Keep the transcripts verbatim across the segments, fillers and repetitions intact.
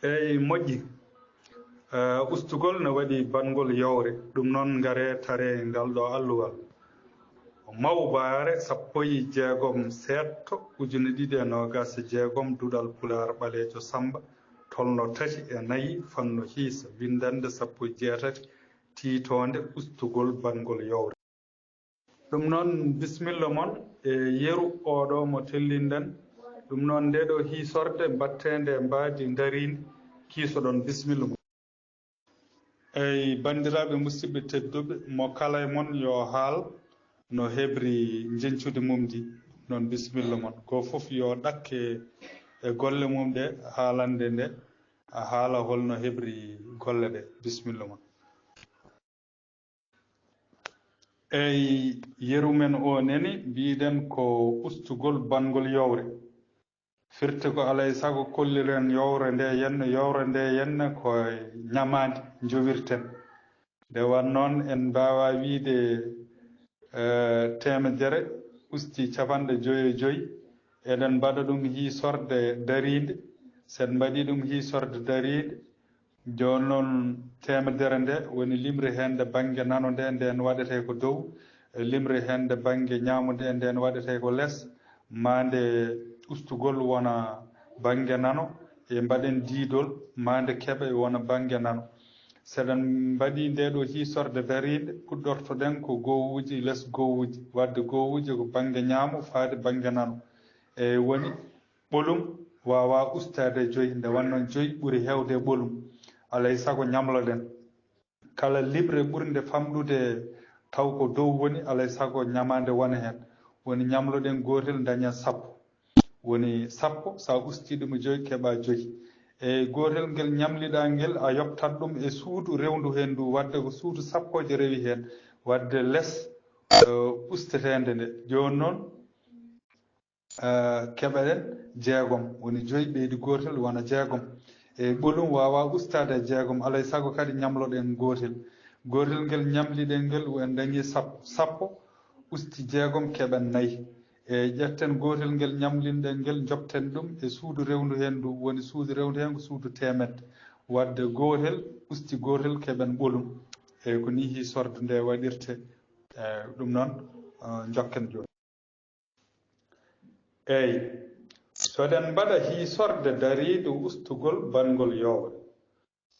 Eyi, moƴƴi. Eh, ustugol ne waɗi bangol yowre. Ɗum noon, ngare tare ngal ɗo alluwal. Mawbaare sappo e jeegom seeɗto ujine ɗiɗi e noogaas e jeegom, duɗal Pulaar ɓaleejo Sammba, tolno tati e nayi, fannu hiisa, winndannde sappo e jeetati, tiitoonde ustugol bangol yowre. Ɗum noon, bisimilla mon e yeru oɗo mo tellinɗen. Ɗum noon, nde ɗo hiisorde mbatteende mbaadi ndariindi, kiisoɗon, bisimilla mon. Eyi, banndiraaɓe musidɓe tedduɓe, mo kala e mon yo haal no heɓri njeñcude mum ndi. Ɗum noon, bisimilla mon. Ko fof yo ɗakke e golle mum ɗe haalande nde, a haala holno heɓri golle ɗe. Bisimilla mon. Eyi, yeru men o neni, mbiɗen ko ustugol bangol yowre. Firti ko alay sago kolliren yowre nde yenna, yowre nde yenna ko ñamaande njowirten. Nde wan noon en mbaawa wiyde, eh, teemedere usti capanɗe joyo e joyi, eɗen mbaɗa ɗum hiisorde dariinde. So en mbaɗii ɗum hiisorde dariinde, jooni noon, teemedere nde woni limre heen nde bannge nano nde, ndeen waɗetee ko dow, e limre heen nde bannge ñaamo nde, ndeen waɗetee ko les, maa nde ustugol wona bannge nano, e mbaɗen diidol, maa nde keɓa e wona bannge nano. So eɗen mbaɗii nde ɗo hiisorde dariinde, puɗɗortoɗen ko gowuuji, les gowuuji, waɗde gowuuji ko bannge ñaamo faade bannge nano. E woni ɓolum waawaa ustaade e joyi, nde wannoo joyi ɓuri heewde e ɓolum. Alay sago ñamloɗen. Kala liɓre ɓurnde famɗude taw ko dow woni, alay sago ñamaande wona heen. Woni ñamloɗen gootel, ndañen sappo. Woni sappo, so a ustii ɗum e joyi, keɓaa joyi. E gootel ngel ñamliɗaa ngel, a yoɓtat ɗum e suudu rewndu heen ndu, waɗde ko suudu sappooje rewi heen, waɗde les, eh, usteteende nde. Jooni noon, eh, keɓeɗen jeegom, woni joyi ɓeydi gootel wona jeegom. E ɓolum waawaa ustaade e jeegom, alay sago kadi ñamloɗen gootel. Gootel ngel ñamliɗen ngel, en dañii sappo. Sappo usti jeegom, keɓen nayi. E ƴetten gootel ngel ñamlinɗen ngel, njoɓten ɗum e suudu rewndu heen ndu, woni suudu rewndu heen ko suudu teemedde. Waɗde gootel usti gootel, keɓen ɓolum. E ko nii hiisorde nde waɗirte. E ɗum noon, eh, njokken jooni. Eey, so eɗen mbaɗa hiisorde dariiɗo ustugol bangol yowre,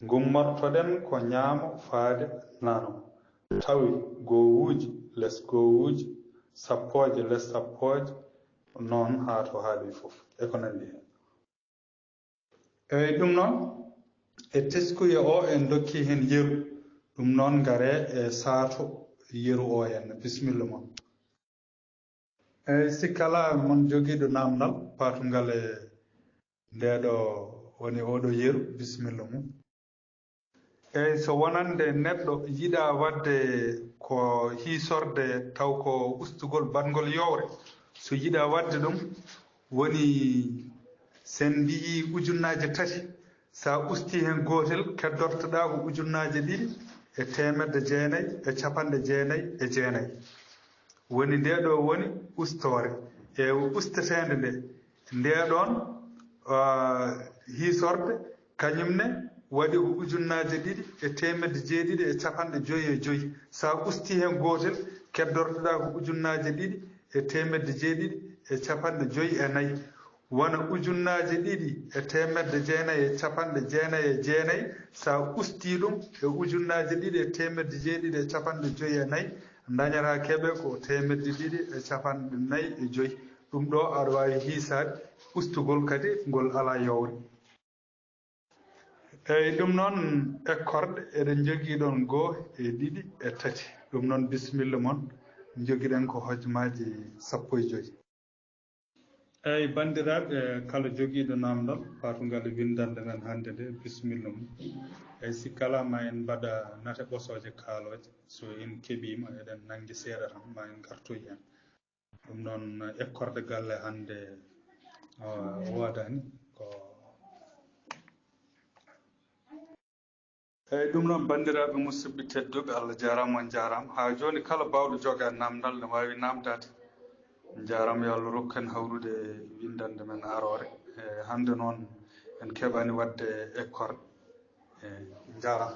ngummortoɗen ko ñaamo faade nano, tawi gowuuji les gowuuji, sappooje les sappooje, noon haa to haaɗi fof, e ko nanndi heen. Eey, ɗum noon, e teskuya o en ndokki heen yeru. Ɗum noon, ngare e saato yeru o en. Bisimilla mon. Eey, si kala mon jogiiɗo naamndal paatungal e ndeeɗo woni oɗo yeru, bisimilla mum. Eey, so wonande neɗɗo yiɗaa waɗde ko hiisorde taw ko ustugol baɗngol yowre, so yiɗaa waɗde ɗum, woni sen mbiyi ujunnaaje tati, so a ustii heen gootel, keddortoɗaa ko ujunnaaje ɗiɗi e teemedde jeenayi e capanɗe jeenayi e jeenayi. Woni nde ɗo woni ustoore. E usteteende nde, nde ɗon, ah, hiisorde, kañum ne waɗi ko ujunnaaje ɗiɗi e teemedde jeeɗiɗi e capanɗe joyi e joyi. So a ustii heen gootel, keddortoɗaa ko ujunnaaje ɗiɗi e teemedde jeeɗiɗi e capanɗe joyi e nayi. Wona ujunnaaje ɗiɗi e teemedde jeenayi e capanɗe jeenayi e jeenayi, so a ustii ɗum e ujunnaaje ɗiɗi e teemedde jeeɗiɗi e capanɗe joyi e nayi, ndañataa keɓe ko teemedde ɗiɗi e capanɗe nayi e joyi. Ɗum ɗo aɗa waawi hiisaade ustugol kadi ngol alaa yowre. Eey, ɗum noon, ekkorɗe eɗen njogii ɗoon goo e ɗiɗi e tati. Ɗum noon, bisimilla mon, njogiɗen ko hojmaaji sappo e joyi. Eey, banndiraaɓe, kala jogiiɗo naamndal paatungal e winndannde men hannde nde, bisimilla mum. Eey, si kala ma en mbaɗa nate ɓosooje kaalooje, so en keɓiima, eɗen nanngi seeɗa tan, ma en ngartoy heen. Ɗum noon, ekkorde galle hannde, o, o waɗaani ko. Eey, ɗum noon, banndiraaɓe musidɓe tedduɓe, Allah jaaraama, on njaaraama. Haa jooni, kala baawɗo jogaade naamndal ne waawi naamndaade. Njaaraama, yo Allah rokku en hawrude e winndannde men aroore. E hannde noon, En keɓani waɗde école. E, njara.